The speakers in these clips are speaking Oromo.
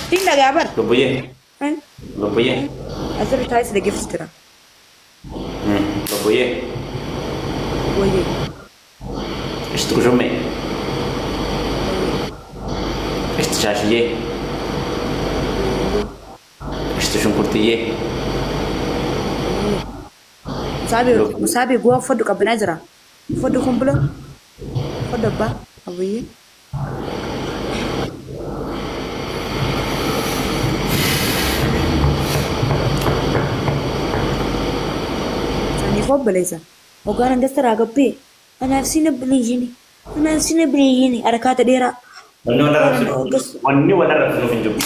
Siin dhagaa bar. Lubbuyyee. Lubbuyyee. Asirra taa'ee si dhaggeeffatu jira. Lubbuyyee. Wayyee. Ishti kushummee. Ishti shaashiyyee. Ishti shunkurtiyyee. Musaabii musaabii guwaa uffadhu qabbanaa jira. Uffadhu kun bula. Uffadhu abbaa abuyyee. Saniif obboleessa. Hoggaan hangasta irraa gabbee anaaf sin obboleessini. Anaaf sin obboleessini. Harakaata dheeraa. Wanni wal arrabsinu wanni wal arrabsinuuf hin jiru.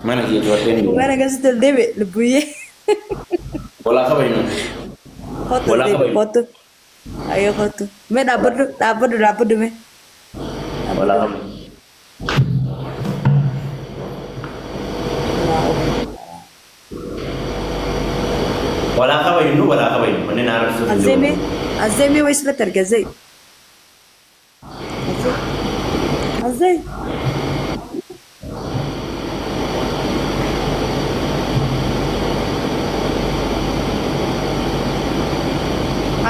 Mana kiyya cufattee ni Hoggaan hangasta ol deebi'e lubbuyyee. Walaa kabajnu. Kottu ol Walaa deebi'e kabajnu. kottu. Ayyoo kottu. Mee dhaabbadhu dhaabbadhu dhaabbadhu mee. Walaa kabajnu. Walaa kabajnu walaa kabajnu. Wanni na arrabsuuf hin Azee mee jiru. azee mee wayii sirratti arge azee. Azee. Azee.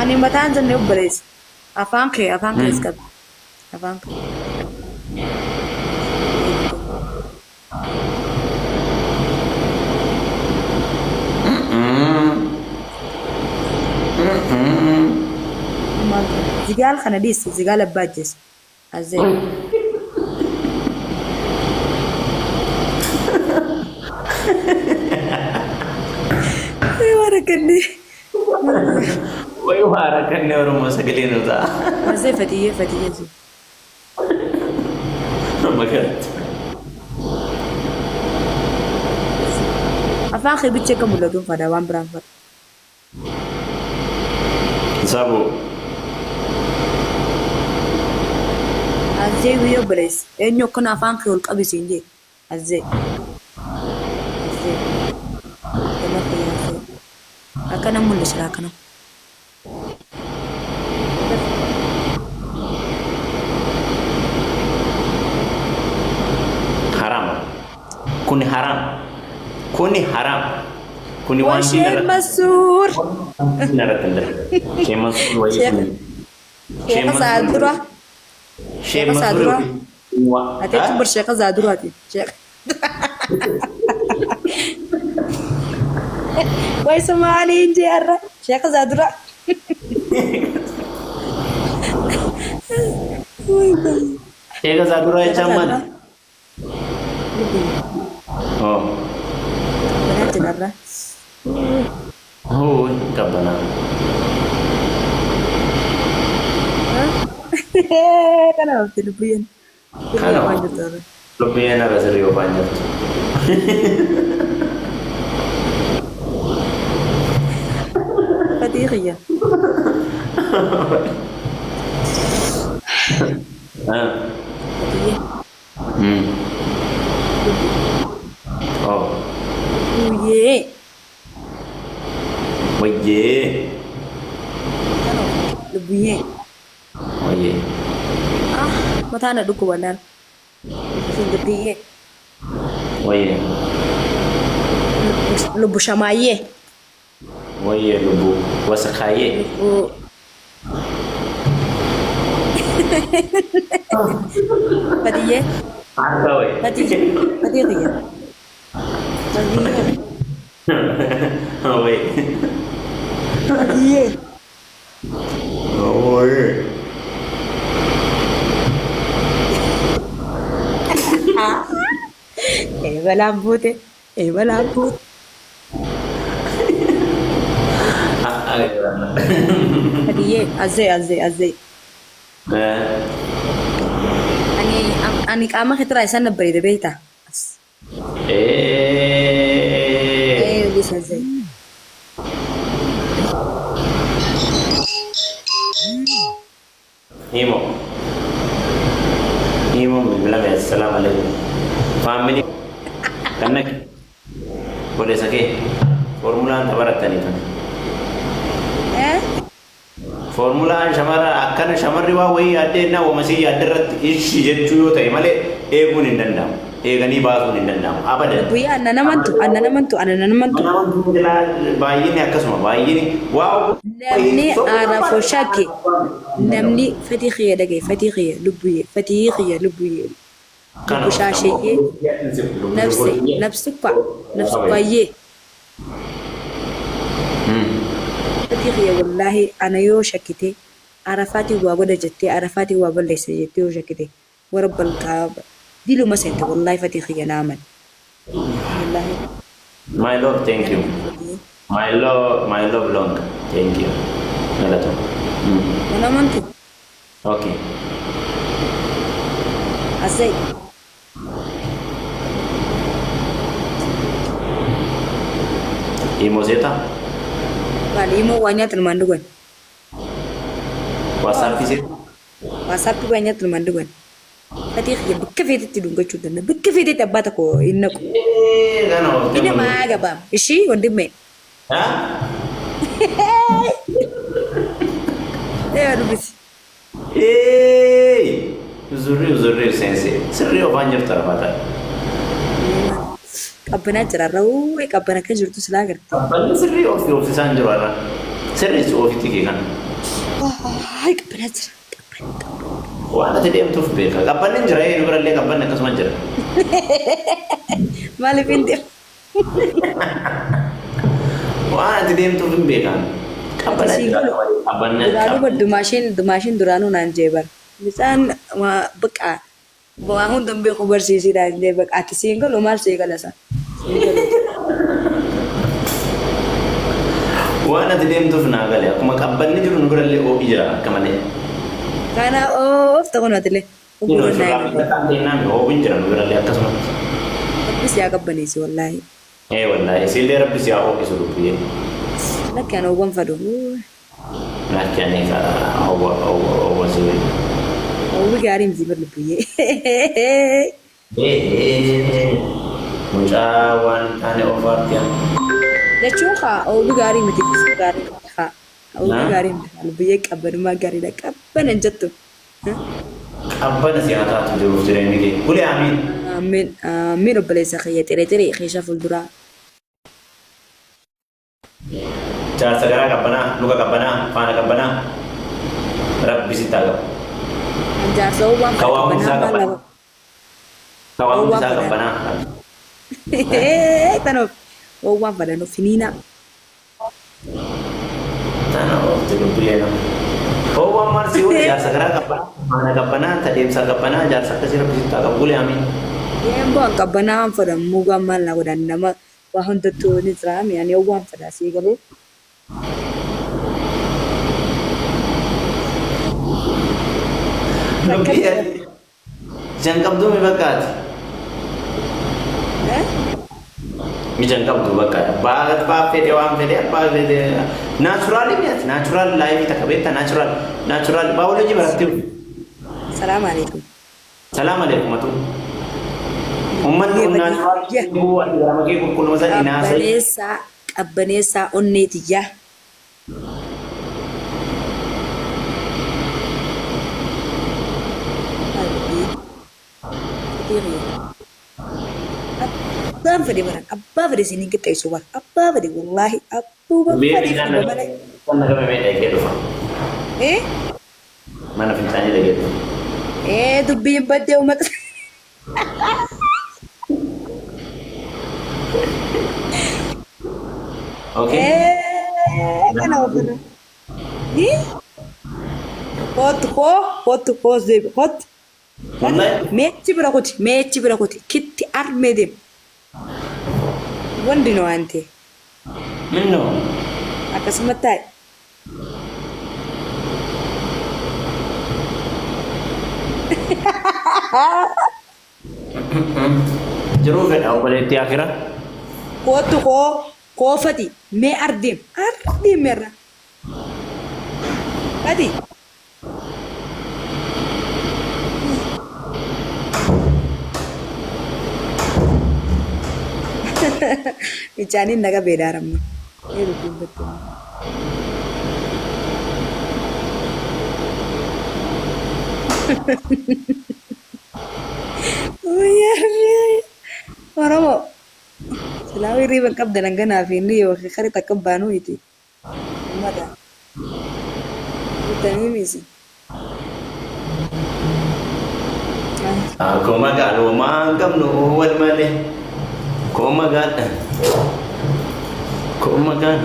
Ani mataan jenne obboleessa. Afaan kee as qabi. Afaan kee. Zigaal kana dhiisi zigaal abbaa ajjeesa. Azee. Waan akkanni. Wayi waa rakkanne Oromoo sagalee nu ta'a. Azee fatiyyee fatiyyee zee. Amma kanatti. Afaan kee bicha akka mul'atuun fada waan biraan fada. Sabu. Azee wiyyoo obboleessa. Eenyu akkana afaan kee ol qabi siin jee. Azee. Azee. Gama kiyya azee. Akkana mul'isa akkana. Haram. Kuni haram. Kuni haram. Kuni waan diina Sheekh irratti Mansuur. diina irratti hin darbe. Sheekh Mansuur wayii Sheekh kun. Sheekh Sheekha Mansuur Saadura. Sheekh Sheekha Mansuur Saadura. yookiin Ati jechuun bar Sheekha Saaduraati. Sheekha. Way Somaaliin jee har'a. Sheekha Saadura. Sheekha Saadura Sheekha jechaan maali? Saadura. Oh. Qabbanaa jira har'a. Oh, qabbanaa. Kana hafte lubbuyyeen. Sirrii Kana waan jirtu har'a. Lubbiyyeen har'a sirrii oofaan jirtu. Fatii kiyya. Ah. Fatiyyee. Oh. Lubbuyyee. Wayyee. Kana lubbuyyee. Wayyee. Ah, mataa na dhukkuba laal. Lubbuyyee. Wayyee. Lubbu shamaayyee. Wayyee lubbu wasakaayyee. Lubbu. Fatiyyee. Akka wayi. Fatii. Fatii kiyya. Fatiyyee. Wayi. Fatiyyee. Wayi. Eebalaan buute. Eebalaan buute. Fatiyyee. Azee azee azee. Ani ani qaama keetirraa isaan na bareeda beektaa? As. Eh. Ee bisa azee. Imo. Imo bilbila mee assalamu alaikum. Family. Kanna godheessa kee formulaan taphattanii tun. Eh? Foormulaan shamara akkana shamarri waa wayii yaaddee innaa wamasii yaadde irratti ishi jechuu yoo ta'e malee eeguun hin danda'amu. Eeganii baasuun hin danda'amu. Abadan. Guyyaa anna namantu anna namantu anna namantu. Mana amantuu jalaa baay'inni akkasuma baay'inni waa Namni arafo shakke namni fatii kiyya dhagaye fatii kiyya lubbuyyee fatii kiyya lubbuyyee lubbu shaasheeyyee nafse nafsukka nafsukkayyee fatii kiyya wallaahi ana yoo shakkite arafaatiin waa godha jettee arafaatiin waa balleessa jettee yoo shakkite warabbal kaaba diluma seente wallaahi fatii kiyya naaman wallaahi. My love, thank you. My love, my love long. Thank you. Galatoo. Mana amantu. Okay. Asai. Imo seeta? Maali immoo waa nyaatan maan dhugan? WhatsApp seeta? WhatsApp waa nyaatan maan dhugan? Fatii kiyya bakka feetetti dhungachuu danda'a. Bakka feetetti abbaa tokko hin naqu. Kana oftee Inni maa gabaam. Ishii wandimme. Ha? Ee dubbisi. Ee! Zurrii zurrii seensi. Sirrii ofaan jirtu arfaata. Qabbanaa jira rawwee qabbana kan jirtu silaa garte. Qabbanni sirrii ofi oofisaan jiru har'a. Sirrii si ofitti kee kana. Ay qabbanaa jira. Qabbana qabbana. Waan ati deemtuuf beeka. Qabbanni hin jira ee nu birallee qabbanni akkasuma jira. Maaliif hin deemu? Waan ati deemtuuf hin beekan. Qabbana Ati jira siin qabbanni Duraanuu bar dumaashiin dumaashiin duraanuu naan jee bar. Bisaan waa baqa waa hunda hin beeku barsiisii naan jee baqa ati siin galu maal sii gala san. Siin galu. Waan ati deemtuuf naa gale. Akkuma qabbanni jiru nu birallee oo'i jira akka malee. Kana oof ta'uun atilee. Kunoo Ogurra naa shurraabni himate. takkaan teennaan oo'in jira nu birallee akkasumatti. Rabbi si haa qabbaneessu wallaahi. Ee wallaahi isiillee rabbi si haa oo'isu lubbiyyee. Lakki ani oowwan fadhu. Lakki ani oowwa oowwa oowwa si wayya. Oowwi gaarii miti bar lubbiyyee. Mucaa waan hin taane oofaarti yaa. Jechuun kaa oowwi gaarii miti jechuun gaarii miti kaa. Oowwi gaarii miti kaa lubbiyyee qabbanummaa gaariidha qabbana hin jettu. Qabbana si haa taatu jiruuf jireenyi kee. Kuli aamiin. Amiin amiin obboleessa kiyya xire xire keeshaa fuulduraa. Jaarsa garaa qabbanaa, luka qabbanaa, faana qabbanaa. Rabbi sitti haa qabu. Kan jaarsa oowwaan Ka fedha waa hundi qabbanaa isaa maal qabbanaa. laba. Ka waa hundi Oowwaan isaa fedha. qabbanaa. Tanaaf oowwaan fedha nuuf finiinaa. Tana oofti lubbiyyee nama. Oowwaan maal si godhe jaarsa garaa qabbanaa, faana qabbanaa, ta deemsa qabbanaa, jaarsa akkasii rabbi sitti haa qabu. Kuli aamiin. Deemboo an qabbanaa waan fedhan mugaan maal naa godhan nama waa hundattuu ni jira mi ani oowwaan fedha sii galee. Lubbiyyee ija hin qabduu mi bakka ati? Ija hin qabdu bakka. Abbaa fedhe waan fedhe abbaa fedhe. Natural mi ati natural life takka beekta natural natural biology barattee. Salaam alaikum. Salaam alaikum atu. Uummanni kun natural eeguu ati garama kee qulqulluma san inaasee. Qabbaneessaa qabbaneessaa onnee tiyyaa. Abbaan fedhe baran abbaa fedhe isin hin qixxeessu bara abbaa fedhe wallaahi abbuma Biyya fedhe bishaan fuudha malee. naqame mee dhaqee dhufa. Eh? Mana fincaanii dhaqee dhufa. Eh dubbiin baddee uummata. Okay. Eh kana ofirra. Eh? Kootu koo kootu koo deebi kootu. Wallahi. Meechi bira kuti meechi bira kuti kitti armee deemu. Wandi no waan ta'e Minno. akkasuma taa'e. Jiruu fedha obboleettii akira. Kootu koo koofati mee ardeem ardeem irra. Fati. Ijaaniin naga beedaaramma. Ee dubbiin battee. Oromoo silaa hirriiba hin qabdan hanganaa fi inni yookiin kari takka baanuu iti. Ummata. Bultanii misi. Akkuma gaaloomaa hin qabnu wal malee. Akkuma gaal. Akkuma gaal.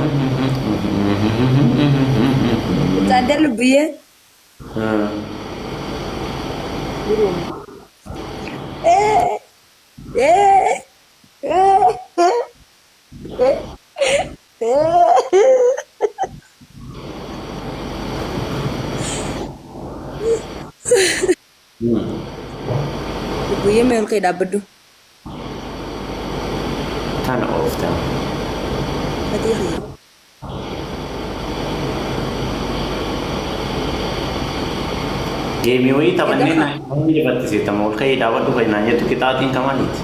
Saadda lubbiyyee. Eh eh eh eh eh. Lubbiyyee mee ol ka'ii dhaabbadhu. Tana ooftaa. Fatii kiyya. Geemii wayii taphannee naan injifattisiifta ol ka'ii dhaabadhu kan naan jettu qixaatiin kamaaliiti.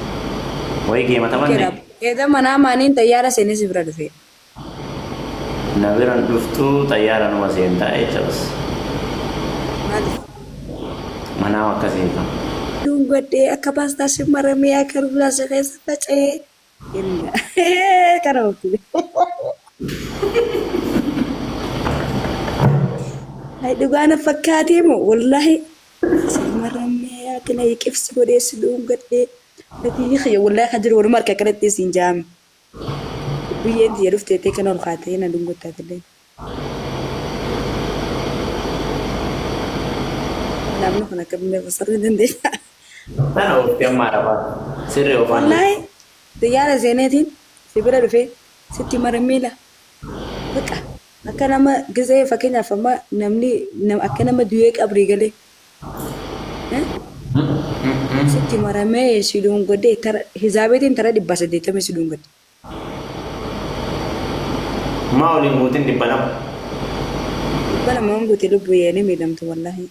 Wayii geema taphanne. Eeda manaa maaniin xayyaara seenee si bira dhufe. Na biran dhuftuu xayyaara numa seentaa jecha bas. Maaliif? Manaa akkasii kan. Dungadhee akka paastaa si maramee akka rullaa si keessa faca'ee. Inna kana oofti. Ay dhugaa na fakkaatee moo wallaahi si maramee akka na qibsi godhee si dungadhee. Gatii kiyya wallaahi kan jiru waluma harka akkanatti siin jaame. Biyyeen tiyya dhufteettee kana ol kaatee na dungattaatillee. Namni kun akka biyya fassaruu hin dandeenya. Tana oofti amma arabaa. Sirri oofaan. Wallaahi xiyyaara seeneetiin si bira dhufee sitti maramee la. Baqa akka nama gizee fakkeenyaaf amma namni akka nama du'ee qabrii galee. Sitti maramee si dhungadhee tara hizaabeetiin tara 180 si dhungadhe. Maa waliin guutin 200? 200 waan guute lubbuu yeeni miidhamtu wallaahi.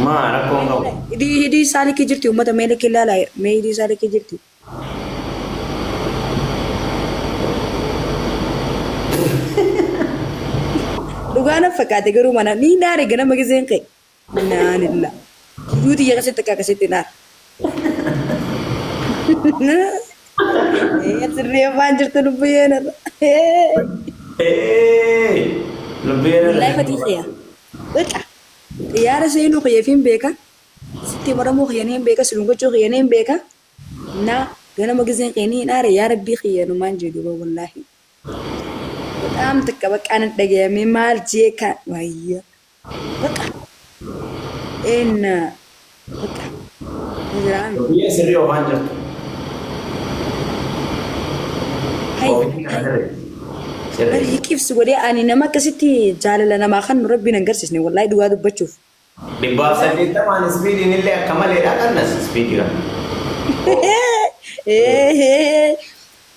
Maa rakkoon qabu. Hidhii hidhii isaa likkii jirti uummata mee likkii ilaalaa mee hidhii isaa likkii jirti. Dhugaa na fakkaate garuu mana ni naare ganama giseen ka'e. Naanilla. Jiruu tiyya keessatti akka akkasitti naar. Sirrii afaan jirtu lubbuyyeen irra. Lubbuyyeen irra. Wallaahi fatii kiyya. Baqa. Xiyyaara seenuu kiyya fi hin beeka. Sitti maramuu kiyya ni hin beeka. Si dhungachuu kiyya ni hin beeka. Na ganama giseen kee ni hin aare yaa rabbii kiyya numaan jedhu wallaahi. Bexaam takka baqqaa na dhagayamee maal jee kan wayya. Baqa. Enna baqa. Jiraami. Biyya sirrii oofaan jirtu. Hay Oofiti kana hay. sirrii. Sirrii. Bari qibsi godhee ani nama akkasitti jaalala namaa kan rabbiin hin agarsiisne wallaahi dhugaa dubbachuuf. 180n ispiidiin illee akka maleedha qannas ispiidii kana.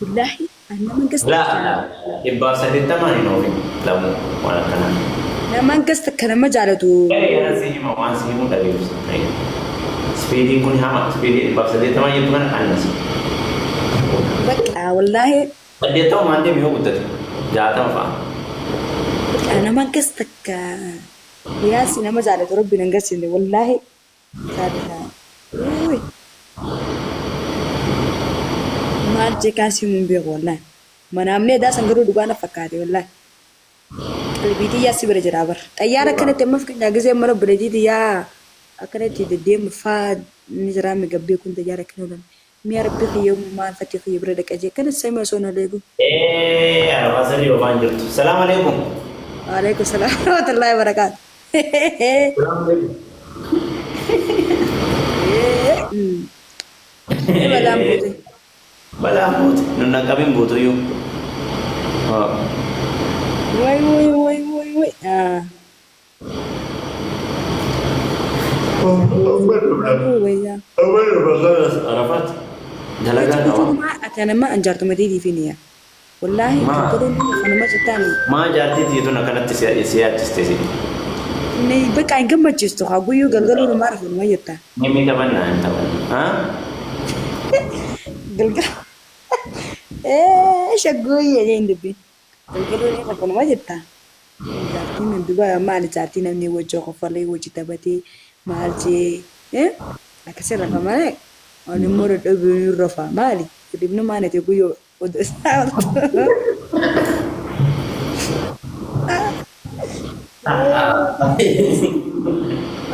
Wallaahi ani nama akkas Laa laa 180n hin oofin lamuu waan akkanaa. Nama akkas takka nama jaalatu. Ee si hima waan si himuu dhageessu. Ispiidiin kun hama ispiidii 180 jettu kana qannas. Bakka wallaahi. 80 maan deemi yoo guddate 60 fa'a. Bakka nama akkas takka Dhiyaasi nama jaalatu rabbiin hin garsiisne wallaahi jaalata. Uuy. Maal jeekaan si hin beeku wallaahi. Manaamni edaa san garuu dhugaa na fakkaate wallaahi. Qalbii tiyyaa si bira jira bar. Xayyaara akkanatti amma fakkeenyaa gisee mana obboleettii tiyyaa akkanatti deddeemu faa ni jira mi gabbee kun xayyaara akkana oolan. Mi'a rabbi kiyya maal fatii kiyya bira dhaqa jee kana samii osoo na leegu. Ee arafaa sirrii oofaan jirtu. Salaam alaikum. Waalaikum salaam warahmatullahi wabarakaatu. Salaam alaikum. Balaan buute. Balaan buute. Nun dhaqqabin buutuyyuu. Way way way way way. Wayyaa. Arafaat dalagaa qaba. Ati anamma an jaartuma teetii fi niya. Wallaahi Maa? galgaluun kanuma jettaani. Maa jaartii tiitun akkanatti si yaachiste si. Ne bakka hin gammachiistu haa guyyuu galgaluu namaa rafu numa jetta. Mimi taphannaa hin taphanna. Haa? Galgala. Ee shaggooyyee jeen dubbiin. Galgaluu ni rafu numa jetta. Jaartiin duba maali jaartii namni wajji qofalee wajji taphatee Maal jee akkasii rafa malee ani immoo dadhabee hin rafa maali hirribni maal ati guyyoo oduu isaa oltu.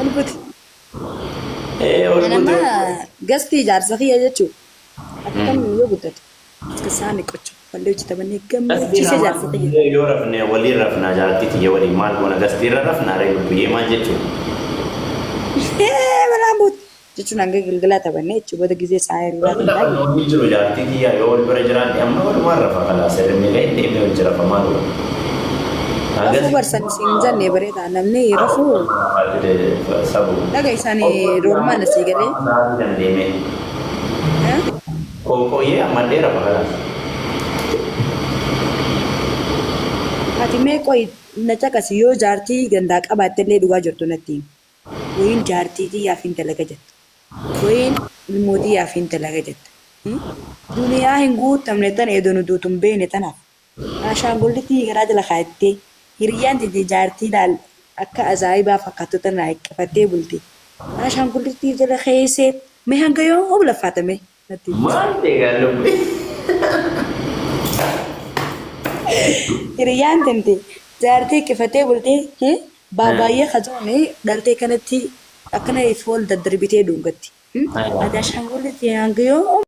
Ol buti. Ee ol Ani buti. amma gastii ijaarsa kiyya jechuun akkam yoo guddate akka isaan qocho fallee hojjetamanii gammachiisee jaarsa kiyya. Yoo rafne waliin rafnaa jaartii tiyya waliin maal goona gastiirra rafnaa ree lubbuyyee maal jechuudha. Ee balaan buuti jechuun hanga galgalaa taphannee jechuun booda gizee isaa hirribaa kan taa'e. Wanni jiru jaartii tiyya yoo wal bira jiraanne amma walumaan rafa kalaa sirrii ga'e deemee wajji rafa maal godha. Rafuu barsan isin hin jenne bareeda namni rafuu Sabu. dhaga isaanii roormaan asii galee. Dandeemee. Qoqqooyyee ammallee rafa kalaas. Ati mee qoy na caqasi yoo jaartii gandaa qabaatte illee dhugaa jirtu natti himi. Wayiin jaartii xiyyaaf hin dalaga jetta. Wayiin ilmoo xiyyaaf hin dalaga jetta. Duniyaa hin guutamne tana edo nu duutu hin beekne tanaaf. Ashaangullitii garaa jala kaayattee hiriyyaan tinte jaartii laal akka ajaa'ibaa fakkaattu tana hiqqifattee bulte. Ashaangullitii jala keessee mee hanga yoom laffaatame natti himi. Maal egaa lubbi. Hiriyyaan tinte jaartii hiqqifattee bultee baabaay'ee kajoone dhaltee kanatti akkana fool daddarbitee dhungatti. Ati ashaangullitii hanga yoom.